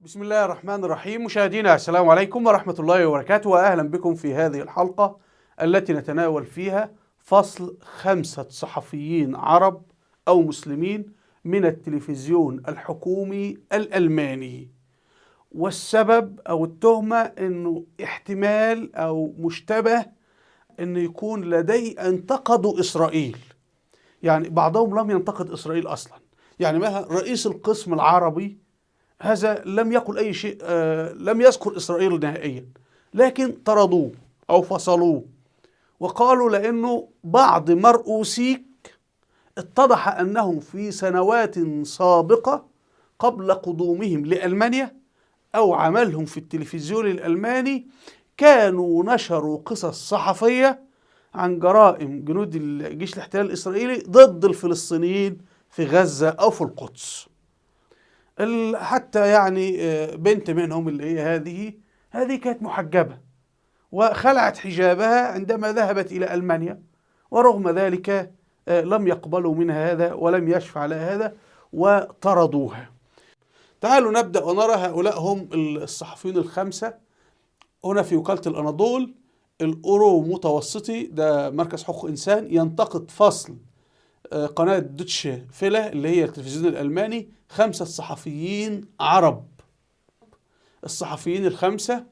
بسم الله الرحمن الرحيم. مشاهدينا السلام عليكم ورحمة الله وبركاته، وأهلا بكم في هذه الحلقة التي نتناول فيها فصل 5 صحفيين عرب أو مسلمين من التلفزيون الحكومي الألماني، والسبب أو التهمة أنه احتمال أو مشتبه أنه يكون لدي انتقدوا إسرائيل. يعني بعضهم لم ينتقد إسرائيل أصلا، يعني مثلا رئيس القسم العربي هذا لم يقل أي شيء، لم يذكر إسرائيل نهائيا، لكن طردوه أو فصلوه وقالوا لأنه بعض مرؤوسيك اتضح أنهم في سنوات سابقة قبل قدومهم لألمانيا أو عملهم في التلفزيون الألماني كانوا نشروا قصص صحفية عن جرائم جنود الجيش الاحتلال الإسرائيلي ضد الفلسطينيين في غزة أو في القدس. حتى يعني بنت منهم اللي هي هذه كانت محجبة وخلعت حجابها عندما ذهبت إلى ألمانيا، ورغم ذلك لم يقبلوا منها هذا ولم يشفع لها هذا وطردوها. تعالوا نبدأ ونرى هؤلاء هم الصحفيون الخمسة. هنا في وكالة الأناضول، الأورو متوسطي ده مركز حقوق إنسان ينتقد فصل قناة دوتشة فيلا اللي هي التلفزيون الألماني 5 صحفيين عرب. الصحفيين الخمسة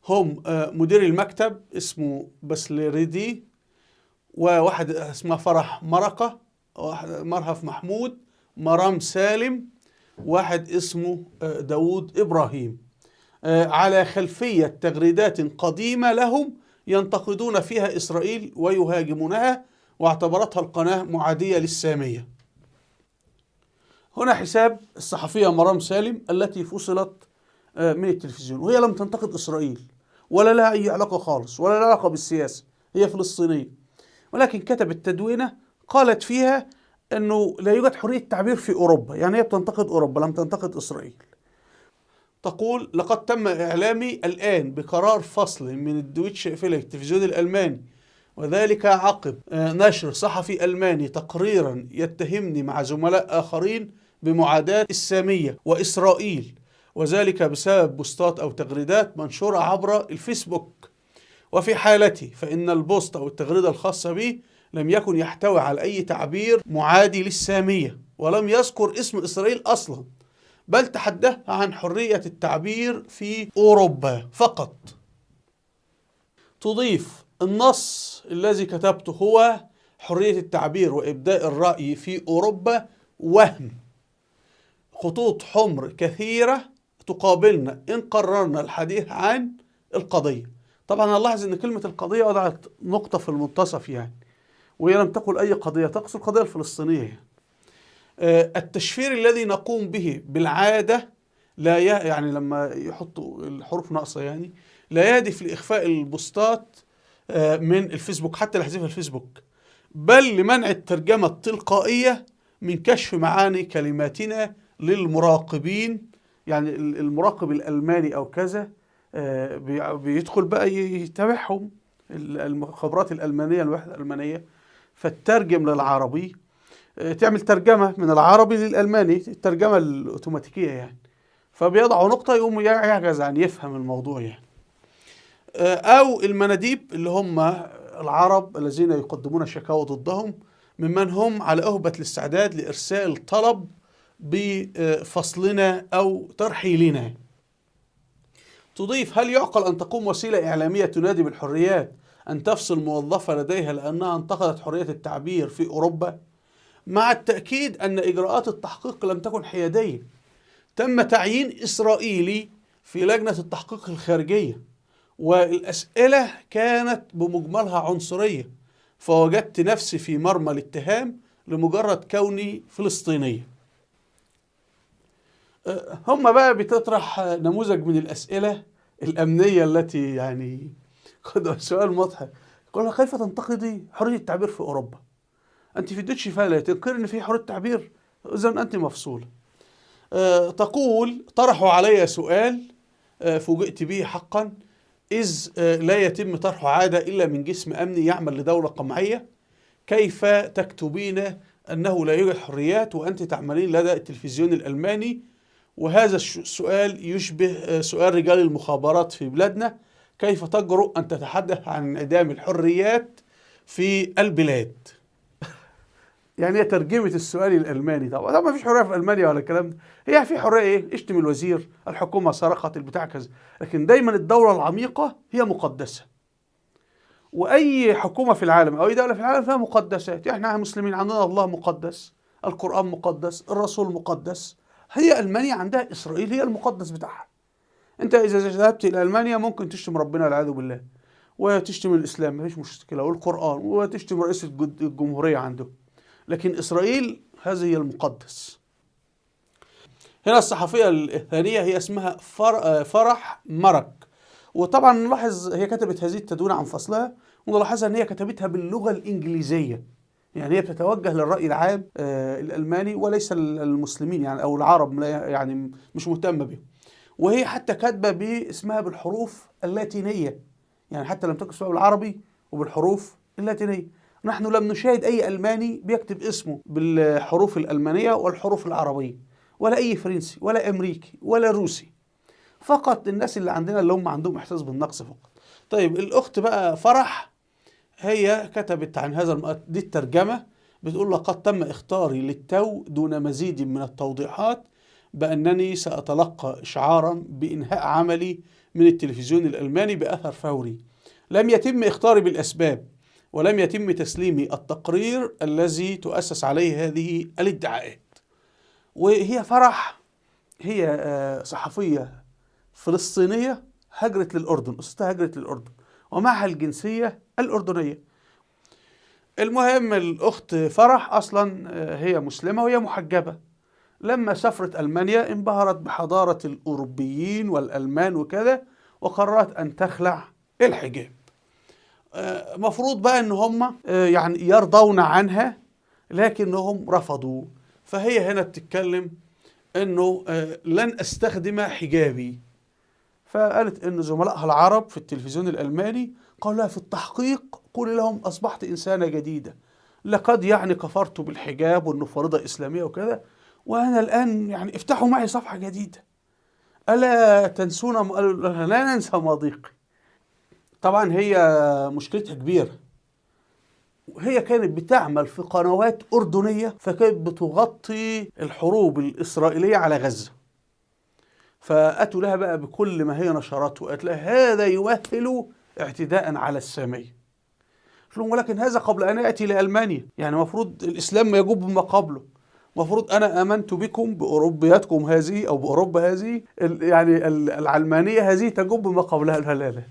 هم مدير المكتب اسمه بسليريدي، وواحد اسمها فرح مرقة، واحد مرهف محمود، مرام سالم، واحد اسمه داوود إبراهيم، على خلفية تغريدات قديمة لهم ينتقدون فيها إسرائيل ويهاجمونها، واعتبرتها القناة معادية للسامية. هنا حساب الصحفية مرام سالم التي فصلت من التلفزيون، وهي لم تنتقد إسرائيل ولا لها أي علاقة خالص ولا لها علاقة بالسياسة، هي فلسطينية، ولكن كتبت تدوينة قالت فيها أنه لا يوجد حرية تعبير في أوروبا، يعني هي بتنتقد أوروبا لم تنتقد إسرائيل. تقول: لقد تم إعلامي الآن بقرار فصل من الدويتش فيلا التلفزيون الألماني، وذلك عقب نشر صحفي ألماني تقريرا يتهمني مع زملاء آخرين بمعاداة السامية وإسرائيل، وذلك بسبب بوستات أو تغريدات منشورة عبر الفيسبوك. وفي حالتي فإن البوست أو التغريدة الخاصة بي لم يكن يحتوي على أي تعبير معادي للسامية، ولم يذكر اسم إسرائيل أصلا، بل تحدث عن حرية التعبير في أوروبا فقط. تضيف: النص الذي كتبته هو حرية التعبير وإبداء الرأي في أوروبا وهم، خطوط حمر كثيرة تقابلنا إن قررنا الحديث عن القضية. طبعا نلاحظ أن كلمة القضية وضعت نقطة في المنتصف يعني، وهي لم تقل أي قضية، تقصد القضية الفلسطينية يعني. التشفير الذي نقوم به بالعادة لا يعني لما يحطوا الحروف ناقصة يعني لا يهدف لإخفاء البوستات من الفيسبوك حتى لحذفها الفيسبوك، بل لمنع الترجمة التلقائية من كشف معاني كلماتنا للمراقبين. يعني المراقب الألماني أو كذا بيدخل بقى يتابعهم، المخابرات الألمانية الوحدة الألمانية، فترجم للعربي، تعمل ترجمة من العربي للألماني، الترجمة الأوتوماتيكية يعني، فبيضعوا نقطة يقوم يعجز عن يفهم الموضوع يعني. أو المناديب اللي هم العرب الذين يقدمون شكاوى ضدهم ممن هم على أهبة الاستعداد لإرسال طلب بفصلنا أو ترحيلنا. تضيف: هل يعقل أن تقوم وسيلة إعلامية تنادي بالحريات أن تفصل موظفة لديها لأنها انتقدت حرية التعبير في أوروبا؟ مع التأكيد أن إجراءات التحقيق لم تكن حيادية. تم تعيين إسرائيلي في لجنة التحقيق الخارجية، والأسئلة كانت بمجملها عنصرية، فوجدت نفسي في مرمى الاتهام لمجرد كوني فلسطينية. هم بقى بتطرح نموذج من الأسئلة الأمنية التي يعني سؤال مضحك، يقول: كيف تنتقدي حرية التعبير في أوروبا؟ أنت في دوتشي فالا تنكر إن في حرية تعبير، إذن أنت مفصولة. تقول: طرحوا علي سؤال فوجئت به حقا، إذ لا يتم طرحه عادة إلا من جسم أمني يعمل لدولة قمعية. كيف تكتبين أنه لا يوجد حريات وأنت تعملين لدى التلفزيون الألماني وهذا السؤال يشبه سؤال رجال المخابرات في بلادنا: كيف تجرؤ أن تتحدث عن انعدام الحريات في البلاد؟ يعني هي ترجمة السؤال الألماني. طبعا ما فيش حرية في ألمانيا ولا الكلام ده، هي في حرية إيه؟ اشتم الوزير، الحكومة سرقت، البتاع كذا. لكن دايما الدولة العميقة هي مقدسة، وأي حكومة في العالم أو أي دولة في العالم فيها مقدسات. إحنا مسلمين عندنا الله مقدس، القرآن مقدس، الرسول مقدس. هي ألمانيا عندها إسرائيل هي المقدس بتاعها. أنت إذا ذهبت إلى ألمانيا ممكن تشتم ربنا والعياذ بالله، وتشتم الإسلام مفيش مشكلة، والقرآن، وتشتم رئيس الجمهورية عنده، لكن إسرائيل هذه هي المقدس. هنا الصحفية الثانية هي اسمها فرح مرك، وطبعا نلاحظ هي كتبت هذه التدوينة عن فصلها، ونلاحظها ان هي كتبتها باللغة الإنجليزية، يعني هي بتتوجه للرأي العام الألماني وليس المسلمين يعني أو العرب، يعني مش مهتمة بهم. وهي حتى كاتبة باسمها بالحروف اللاتينية، يعني حتى لم تكن اسمها بالعربي وبالحروف اللاتينية. نحن لم نشاهد أي ألماني بيكتب اسمه بالحروف الألمانية والحروف العربية، ولا أي فرنسي ولا أمريكي ولا روسي، فقط الناس اللي عندنا اللي هم عندهم إحساس بالنقص فقط. طيب الأخت بقى فرح هي كتبت عن هذا دي الترجمة، بتقول: لقد تم اختاري للتو دون مزيد من التوضيحات بأنني سأتلقى إشعارا بإنهاء عملي من التلفزيون الألماني بأثر فوري. لم يتم اختاري بالأسباب، ولم يتم تسليمي التقرير الذي تؤسس عليه هذه الادعاءات. وهي فرح هي صحفية فلسطينية هجرت للأردن، أسرتها هجرت للأردن ومعها الجنسية الأردنية. المهم الأخت فرح أصلا هي مسلمة وهي محجبة. لما سافرت ألمانيا انبهرت بحضارة الأوروبيين والألمان وكذا، وقررت أن تخلع الحجاب. مفروض بقى أن هم يعني يرضون عنها، لكنهم رفضوا. فهي هنا بتتكلم أنه لن أستخدم حجابي. فقالت أن زملائها العرب في التلفزيون الألماني قالوا لها في التحقيق: قولي لهم أصبحت إنسانة جديدة، لقد يعني كفرت بالحجاب وأنه فريضة إسلامية وكذا، وأنا الآن يعني افتحوا معي صفحة جديدة، ألا تنسون؟ لا ننسى ماضيقي. طبعا هي مشكلتها كبيرة، هي كانت بتعمل في قنوات أردنية، فكانت بتغطي الحروب الإسرائيلية على غزة. فأتوا لها بقى بكل ما هي نشرته، وقالت لها هذا يمثل اعتداء على السامية. لهم ولكن هذا قبل أن أتي لألمانيا، يعني المفروض الإسلام ما يجوب بما قبله، المفروض أنا آمنت بكم بأوروبياتكم هذه أو بأوروبا هذه، يعني العلمانية هذه تجوب بما قبلها. لا لا لا،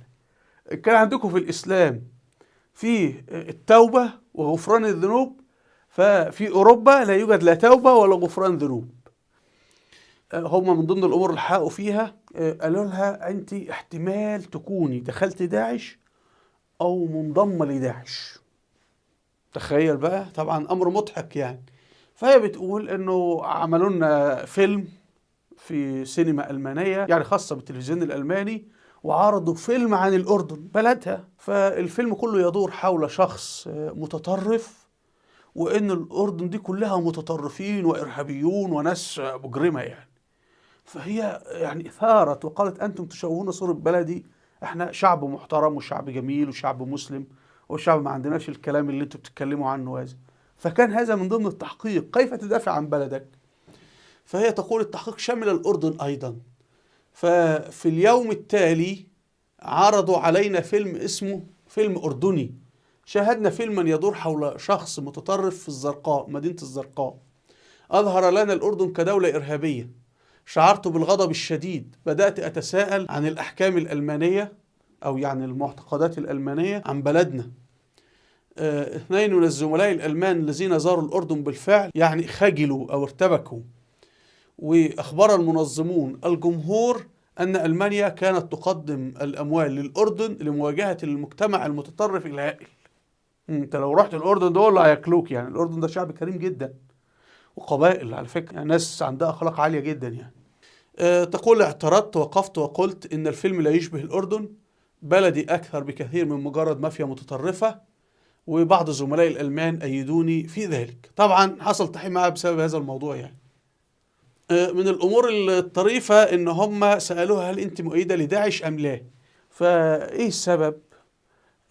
كان عندكم في الإسلام في التوبة وغفران الذنوب، ففي أوروبا لا يوجد لا توبة ولا غفران ذنوب. هم من ضمن الأمور اللي حققوا فيها قالوا لها أنت احتمال تكوني دخلت داعش أو منضمة لداعش. تخيل بقى، طبعا أمر مضحك يعني. فهي بتقول إنه عملوا لنا فيلم في سينما ألمانية، يعني خاصة بالتلفزيون الألماني، وعرضوا فيلم عن الأردن بلدها. فالفيلم كله يدور حول شخص متطرف، وإن الأردن دي كلها متطرفين وإرهابيون وناس مجرمة يعني. فهي يعني ثارت وقالت أنتم تشوهون صورة بلدي، احنا شعب محترم وشعب جميل وشعب مسلم وشعب ما عندناش الكلام اللي انتم بتتكلموا عنه هذا. فكان هذا من ضمن التحقيق، كيف تدافع عن بلدك؟ فهي تقول التحقيق شمل الأردن أيضا. ففي اليوم التالي عرضوا علينا فيلم اسمه فيلم أردني، شاهدنا فيلما يدور حول شخص متطرف في الزرقاء، مدينة الزرقاء. أظهر لنا الأردن كدولة إرهابية. شعرت بالغضب الشديد، بدأت أتساءل عن الأحكام الألمانية أو يعني المعتقدات الألمانية عن بلدنا. اثنين من الزملاء الألمان الذين زاروا الأردن بالفعل يعني خجلوا أو ارتبكوا. وأخبر المنظمون الجمهور أن ألمانيا كانت تقدم الأموال للأردن لمواجهة المجتمع المتطرف الهائل. أنت لو رحت الأردن دول هياكلوك يعني. الأردن ده شعب كريم جدا وقبائل على فكرة، يعني ناس عندها أخلاق عالية جدا يعني. تقول اعترضت وقفت وقلت إن الفيلم لا يشبه الأردن، بلدي أكثر بكثير من مجرد مافيا متطرفة، وبعض زملائي الألمان أيدوني في ذلك. طبعا حصل تحقيق معها بسبب هذا الموضوع يعني. من الأمور الطريفة إن هم سألوها هل أنت مؤيدة لداعش أم لا؟ فإيه السبب؟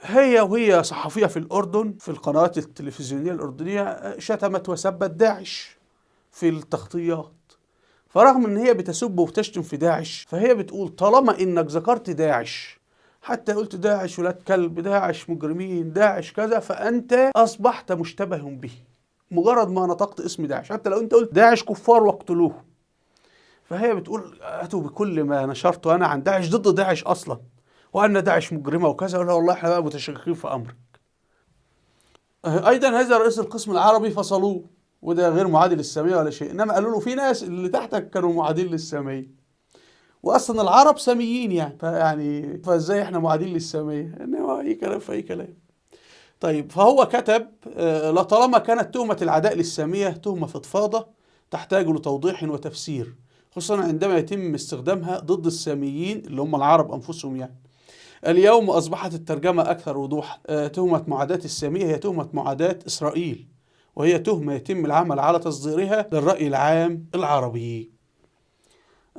هي وهي صحفية في الأردن في القنوات التلفزيونية الأردنية شتمت وسبت داعش في التغطيات، فرغم إن هي بتسب وبتشتم في داعش فهي بتقول طالما إنك ذكرت داعش، حتى قلت داعش ولاد كلب، داعش مجرمين، داعش كذا، فأنت أصبحت مشتبه به مجرد ما نطقت اسم داعش، حتى لو أنت قلت داعش كفار واقتلوه. فهي بتقول أتوا بكل ما نشرته أنا عن داعش ضد داعش أصلا، وأن داعش مجرمة وكذا، ولا والله احنا بقى متشككين في أمرك. أيضا هذا رئيس القسم العربي فصلوه، وده غير معادي للسامية ولا شيء، إنما قالوا له في ناس اللي تحتك كانوا معادين للسامية، وأصلا العرب ساميين يعني، فيعني فإزاي احنا معادين للسامية؟ إنما أي كلام في أي كلام. طيب فهو كتب لطالما كانت تهمة العداء للسامية تهمة فضفاضة تحتاج لتوضيح وتفسير، خصوصا عندما يتم استخدامها ضد الساميين اللي هم العرب أنفسهم يعني. اليوم أصبحت الترجمة أكثر وضوحا، تهمة معاداة السامية هي تهمة معاداة إسرائيل، وهي تهمة يتم العمل على تصديرها للرأي العام العربي.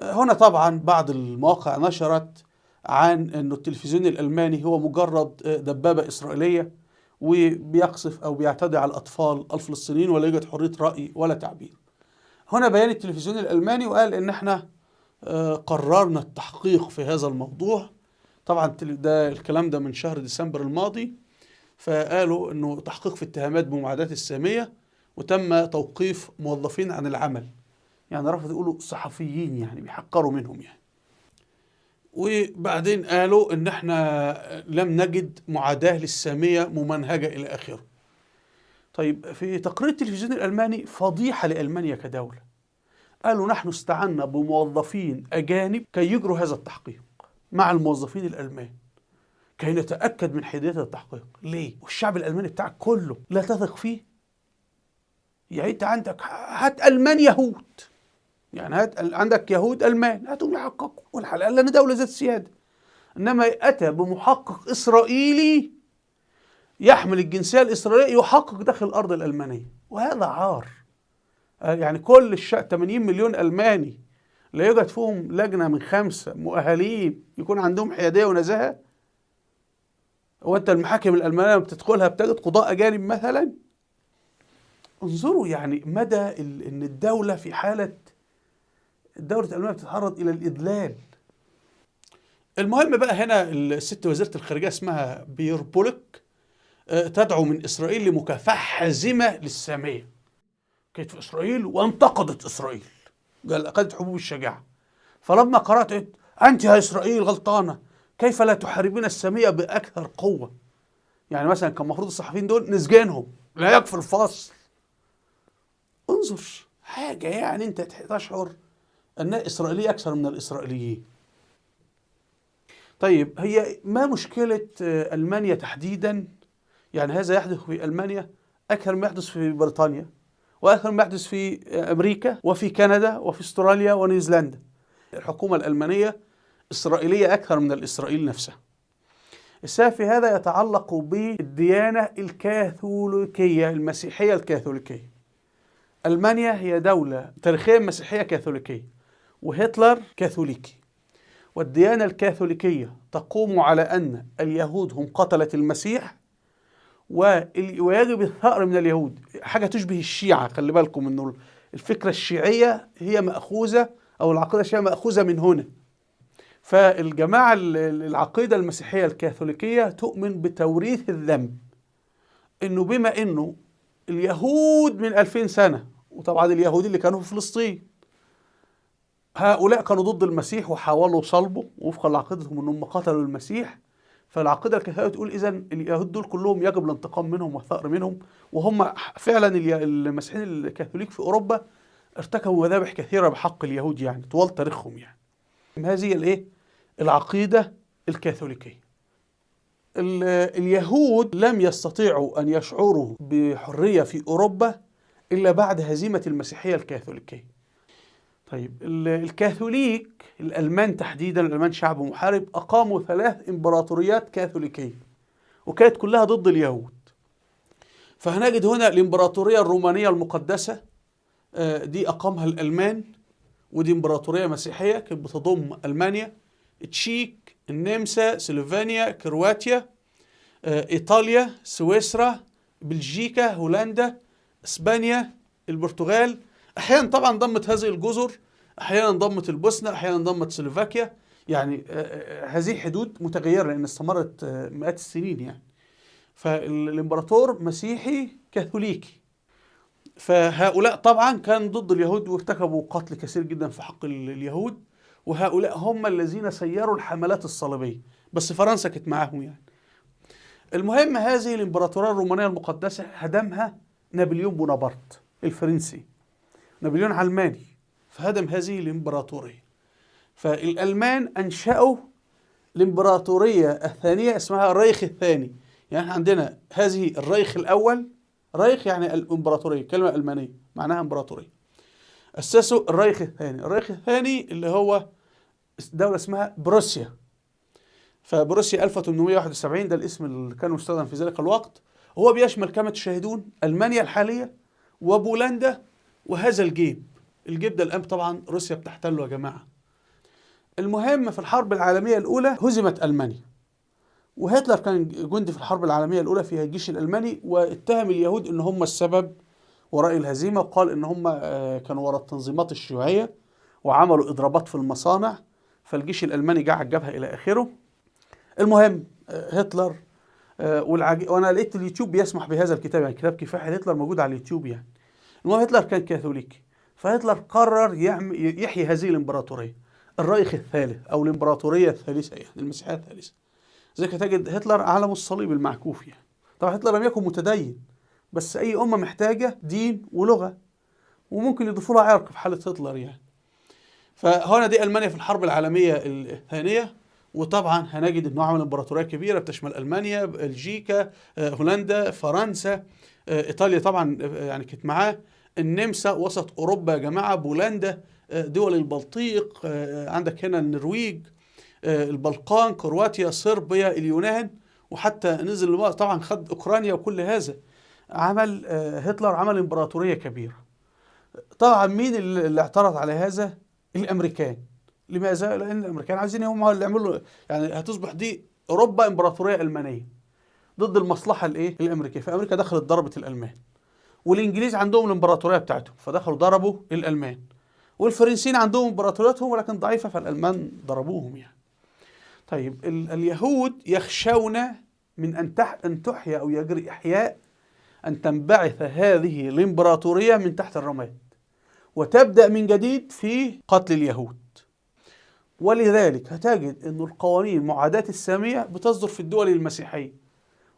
هنا طبعا بعض المواقع نشرت عن أن التلفزيون الألماني هو مجرد دبابة إسرائيلية وبيقصف أو بيعتدي على الأطفال الفلسطينيين ولا يوجد حرية رأي ولا تعبير. هنا بيان التلفزيون الألماني وقال إن احنا قررنا التحقيق في هذا الموضوع. طبعا ده الكلام ده من شهر ديسمبر الماضي، فقالوا انه تحقيق في اتهامات بمعاداة السامية وتم توقيف موظفين عن العمل، يعني رفضوا يقولوا صحفيين يعني بيحقروا منهم يعني. وبعدين قالوا ان احنا لم نجد معاداة للسامية ممنهجة الى اخره. طيب في تقرير التلفزيون الالماني فضيحة لألمانيا كدولة، قالوا نحن استعنا بموظفين اجانب كي يجروا هذا التحقيق مع الموظفين الألمان كي نتأكد من حيادية التحقيق. ليه؟ والشعب الألماني بتاعك كله لا تثق فيه؟ يعني أنت عندك هات ألمان يهود، يعني هات عندك يهود ألمان هاتهم يحققوا، والحلقة لأن دولة ذات سيادة. إنما أتى بمحقق إسرائيلي يحمل الجنسية الإسرائيلية يحقق داخل الأرض الألمانية، وهذا عار. يعني كل 80 مليون ألماني لا يوجد فيهم لجنة من 5 مؤهلين يكون عندهم حيادية ونزاهة؟ هو أنت المحاكم الألمانية بتدخلها بتجد قضاء أجانب مثلا؟ انظروا يعني مدى إن الدولة في حالة، الدولة الألمانية بتتعرض إلى الإذلال. المهم بقى هنا الست وزيرة الخارجية اسمها بيربولك تدعو من إسرائيل لمكافحة حازمة للسامية. كانت في إسرائيل وانتقدت إسرائيل، قال أخذت حبوب الشجاعة. فلما قرأت أنت يا إسرائيل غلطانة، كيف لا تحاربين السامية بأكثر قوة؟ يعني مثلا كان المفروض الصحفيين دول نسجنهم، لا يكفي الفصل. انظر حاجة يعني أنت تشعر أنها إسرائيلية أكثر من الإسرائيليين. طيب هي ما مشكلة ألمانيا تحديدا؟ يعني هذا يحدث في ألمانيا أكثر ما يحدث في بريطانيا، وأكثر ما يحدث في أمريكا وفي كندا وفي استراليا ونيوزيلندا. الحكومة الألمانية إسرائيلية أكثر من الإسرائيل نفسها. السبب في هذا يتعلق بالديانة الكاثوليكية، المسيحية الكاثوليكية. ألمانيا هي دولة تاريخيا مسيحية كاثوليكية، وهتلر كاثوليكي، والديانة الكاثوليكية تقوم على أن اليهود هم قتلة المسيح ويجب الثأر من اليهود، حاجة تشبه الشيعة. خلي بالكم أنه الفكرة الشيعية هي مأخوذة، أو العقيدة الشيعية مأخوذة من هنا. فالجماعة العقيدة المسيحية الكاثوليكية تؤمن بتوريث الذنب، أنه بما أنه اليهود من 2000 سنة، وطبعا اليهود اللي كانوا في فلسطين هؤلاء كانوا ضد المسيح وحاولوا صلبه وفقا لعقيدتهم أنهم قتلوا المسيح، فالعقيدة الكاثوليكية تقول إذن اليهود دول كلهم يجب الانتقام منهم والثأر منهم. وهم فعلا المسيحيين الكاثوليك في أوروبا ارتكبوا مذابح كثيرة بحق اليهود يعني طوال تاريخهم يعني. هذه الايه؟ العقيدة الكاثوليكية. اليهود لم يستطيعوا أن يشعروا بحرية في أوروبا إلا بعد هزيمة المسيحية الكاثوليكية. طيب الكاثوليك الألمان تحديدا، الألمان شعب محارب، أقاموا 3 إمبراطوريات كاثوليكية وكانت كلها ضد اليهود. فهنجد هنا الإمبراطورية الرومانية المقدسة دي أقامها الألمان، ودي امبراطورية مسيحية كانت بتضم ألمانيا، تشيك، النمسا، سلوفينيا، كرواتيا، إيطاليا، سويسرا، بلجيكا، هولندا، اسبانيا، البرتغال. احيانا طبعا ضمت هذه الجزر، احيانا ضمت البوسنة، احيانا ضمت سلوفاكيا. يعني هذه حدود متغيرة لان استمرت مئات السنين يعني. فالامبراطور مسيحي كاثوليكي. فهؤلاء طبعا كان ضد اليهود وارتكبوا قتل كثير جدا في حق اليهود، وهؤلاء هم الذين سيروا الحملات الصليبية، بس فرنسا كانت معاهم يعني. المهم هذه الامبراطورية الرومانية المقدسة هدمها نابليون بونابرت الفرنسي. نابليون علماني، فهدم هذه الامبراطورية. فالألمان أنشأوا الامبراطورية الثانية اسمها الريخ الثاني. يعني احنا عندنا هذه الريخ الأول، ريخ يعني الامبراطورية، كلمة ألمانية معناها امبراطورية. أسسوا الريخ الثاني، الريخ الثاني اللي هو دولة اسمها بروسيا. فبروسيا 1871 ده الاسم اللي كان مستخدم في ذلك الوقت. هو بيشمل كما تشاهدون ألمانيا الحالية وبولندا وهذا الجيب. الجيب ده الآن طبعا روسيا بتحتله يا جماعة. المهم في الحرب العالمية الأولى هزمت ألمانيا، وهتلر كان جندي في الحرب العالمية الأولى في الجيش الألماني، واتهم اليهود إن هم السبب وراء الهزيمة، وقال إن هم كانوا وراء التنظيمات الشيوعية وعملوا إضرابات في المصانع، فالجيش الألماني جه على الجبهة إلى آخره. المهم هتلر وأنا لقيت اليوتيوب بيسمح بهذا الكتاب، يعني كتاب كفاح هتلر موجود على اليوتيوب يعني. المهم هتلر كان كاثوليكي، فهتلر قرر يحيي هذه الإمبراطورية، الرايخ الثالث أو الإمبراطورية الثالثة يعني المسيحية الثالثة. زي تجد هتلر علم الصليب المعكوف يعني. طبعا هتلر لم يكن متدين، بس أي أمة محتاجة دين ولغة، وممكن يضيفوا لها عرق في حالة هتلر يعني. فهنا دي ألمانيا في الحرب العالمية الثانية، وطبعا هنجد انه عمل امبراطورية كبيرة بتشمل ألمانيا، بلجيكا، هولندا، فرنسا، إيطاليا طبعا يعني كانت معاه، النمسا، وسط أوروبا يا جماعة، بولندا، دول البلطيق، عندك هنا النرويج، البلقان، كرواتيا، صربيا، اليونان، وحتى نزل طبعا خد أوكرانيا وكل هذا. عمل هتلر عمل امبراطورية كبيرة. طبعا مين اللي اعترض على هذا؟ الأمريكان. لماذا؟ لأن الأمريكان عايزين هم اللي يعملوا، يعني هتصبح دي أوروبا امبراطورية ألمانية ضد المصلحة الإيه؟ الأمريكية. فأمريكا دخلت ضربت الألمان، والإنجليز عندهم الامبراطورية بتاعتهم فدخلوا ضربوا الألمان، والفرنسيين عندهم امبراطوريتهم ولكن ضعيفة فالألمان ضربوهم يعني. طيب اليهود يخشون من أن تحيا أو يجري إحياء أن تنبعث هذه الامبراطورية من تحت الرماد وتبدأ من جديد في قتل اليهود. ولذلك هتجد أن القوانين معاداة السامية بتصدر في الدول المسيحية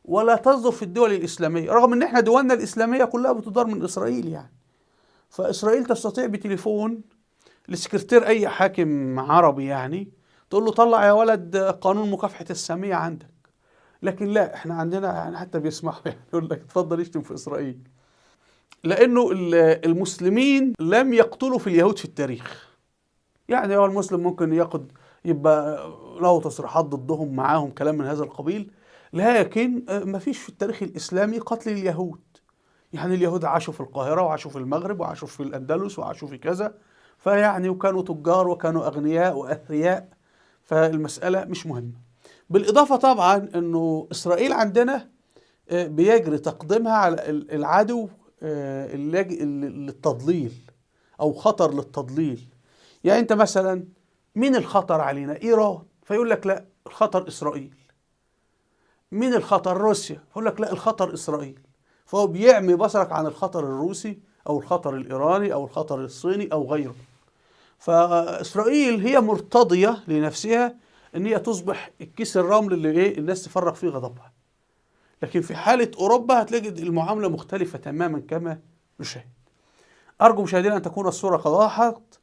ولا تصدر في الدول الإسلامية، رغم أن احنا دولنا الإسلامية كلها بتدار من إسرائيل يعني. فإسرائيل تستطيع بتليفون لسكرتير أي حاكم عربي يعني تقول له طلع يا ولد قانون مكافحة السامية عندك، لكن لا، احنا عندنا يعني حتى بيسمحوا يعني يقول لك اتفضل اشتم في إسرائيل، لأنه المسلمين لم يقتلوا في اليهود في التاريخ. يعني هو المسلم ممكن ياخد يبقى له تصريحات ضدهم معاهم كلام من هذا القبيل، لكن ما فيش في التاريخ الإسلامي قتل اليهود. يعني اليهود عاشوا في القاهرة وعاشوا في المغرب وعاشوا في الأندلس وعاشوا في كذا، فيعني وكانوا تجار وكانوا أغنياء وأثرياء، فالمسألة مش مهمة. بالإضافة طبعا أنه إسرائيل عندنا بيجري تقديمها على العدو للتضليل أو خطر للتضليل. يعني أنت مثلا مين الخطر علينا؟ إيران، فيقول لك لا الخطر إسرائيل. مين الخطر؟ روسيا، فيقول لك لا الخطر إسرائيل. فهو بيعمي بصرك عن الخطر الروسي أو الخطر الإيراني أو الخطر الصيني أو غيره. فإسرائيل هي مرتضية لنفسها إن هي تصبح الكيس الرمل اللي إيه الناس تفرغ فيه غضبها. لكن في حالة أوروبا هتلاقي المعاملة مختلفة تماما كما نشاهد. أرجو مشاهدينا أن تكون الصورة قد وضحت.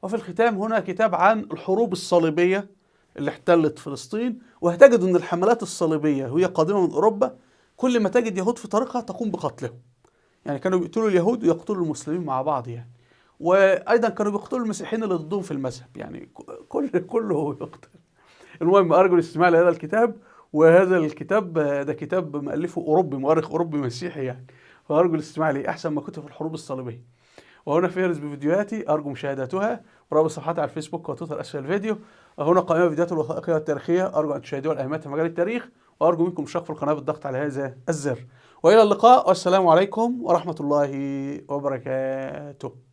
وفي الختام هنا كتاب عن الحروب الصليبية اللي احتلت فلسطين، وهتجد أن الحملات الصليبية وهي قادمة من أوروبا كل ما تجد يهود في طريقها تقوم بقتلهم. يعني كانوا بيقتلوا اليهود ويقتلوا المسلمين مع بعض يعني، وأيضا كانوا بيقتلوا المسيحيين اللي ضدهم في المذهب، يعني كله يقتل. المهم أرجو الاستماع لهذا الكتاب، وهذا الكتاب ده كتاب مؤلفه أوروبي، مؤرخ أوروبي مسيحي يعني، فأرجو الاستماع ليه، أحسن ما كتب في الحروب الصليبية. وهنا فهرس بفيديوهاتي أرجو مشاهدتها، ورابط صفحتي على الفيسبوك وتويتر اسفل الفيديو. هنا قائمة فيديوهات الوثائقية والتاريخية، ارجو ان تشاهدوها لاهميتها في مجال التاريخ، وارجو منكم الاشتراك في القناة بالضغط على هذا الزر. والى اللقاء، والسلام عليكم ورحمة الله وبركاته.